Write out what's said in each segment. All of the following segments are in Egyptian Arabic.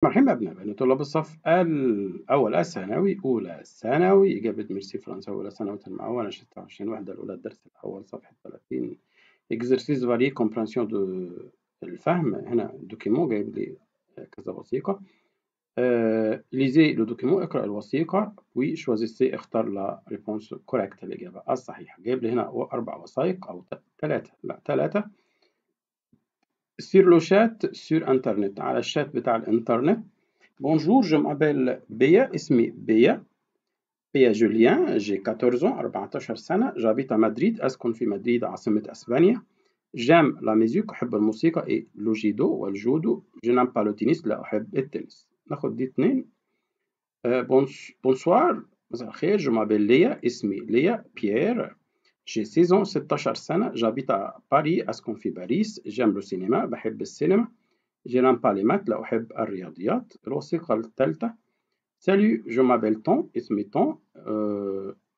مرحبا أبناء بني طلاب الصف الأول الثانوي، أولى ثانوي، إجابة ميرسي فرنسا أولى ثانوي ترم أول 26 وحدة الأولى الدرس الأول صفحة 30 exercices variés compréhension de الفهم. هنا document جايب لي كذا وثيقة. lisez le document، اقرأ الوثيقة، puis choisissez، اختار la réponse correcte، الإجابة الصحيحة. جايب لي هنا أربع وثائق أو ثلاثة، لا ثلاثة. sur le chat sur internet، على الشات بتاع الانترنت. bonjour، je m'appelle بيا، اسمي بيا، بيا جوليان، j'ai 14 14 سنة، j'habite à Madrid، أسكن في مدريد عاصمة أسبانيا. j'aime la musique، أحب الموسيقى، et le judo والجودو. je n'aime pas le tennis، لا أحب التنس. ناخد دي اتنين. bonsoir، مساء الخير، je m'appelle ليا، اسمي ليا بيير، j'ai 16 16 سنة، j'habite à Paris، أسكن في باريس. j'aime le cinéma، بحب السينما. je n'aime pas les maths، لا أحب الرياضيات. الوثيقة الثالثة. salut، je m'appelle توم، اسمي توم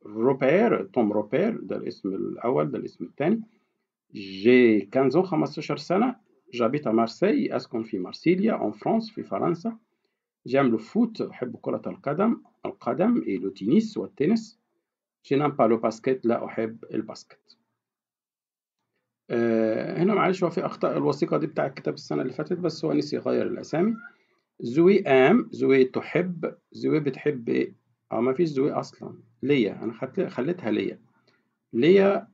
روبير، توم روبير، ده الاسم الأول، ده الاسم الثاني. j'ai 15 15 سنة، j'habite à Marseille، أسكن في مارسيليا، en France، في فرنسا. j'aime le foot، أحب كرة القدم، et le tennis، والتنس. je n'aime pas le basket، لا أحب الباسكت. هنا معلش هو في أخطاء، الوثيقة دي بتاع كتاب السنة اللي فاتت، بس هو نسي يغير الأسامي. زوي aime، زوي تحب، زوي بتحب إيه؟ ما فيش زوي أصلا، ليا، أنا خليتها ليا. ليا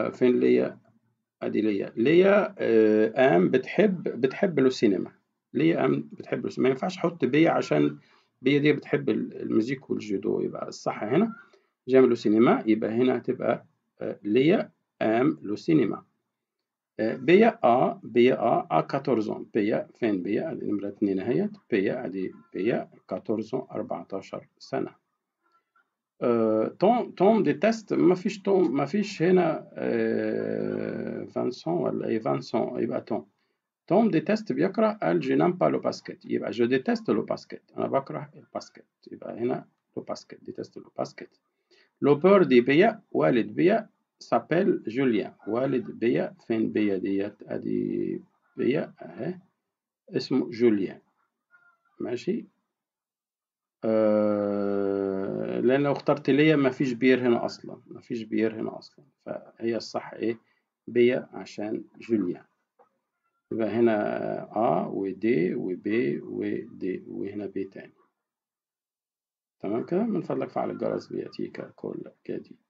فين ليا؟ أدي ليا. ليا aime بتحب le cinéma. ليا aime بتحب le cinéma، ما ينفعش أحط بيا عشان بيا دي بتحب ال musique والجودو، يبقى الصح هنا j'aime le cinéma، يبقى هنا هتبقى ليا aime le cinéma. بيا a، بيا a 14، بيا فين بيا؟ ادي نمرة 2 اهيت بيا، ادي بيا 14 14 سنة. توم، توم déteste، ما فيش توم، ما فيش هنا فانسون ولا ايه؟ فانسون، يبقى توم. توم déteste بيكره، قال je n'aime pas le basket، يبقى je déteste le basket، انا بكره الباسكت، يبقى هنا le basket، déteste le basket. le père de بيا، والد بيا، s'appelle جوليان. والد بيا فين بيا ديت؟ ادي بيا اهي، اسمه جوليان، ماشي. لان لو اخترت ليا ما فيش بير هنا اصلا، ما فيش بير هنا اصلا، فهي الصح ايه؟ بيا عشان جوليان. يبقى هنا A و D و B و D وهنا B تاني. تمام كده. من فضلك فعل الجرس ليأتيك كل جديد.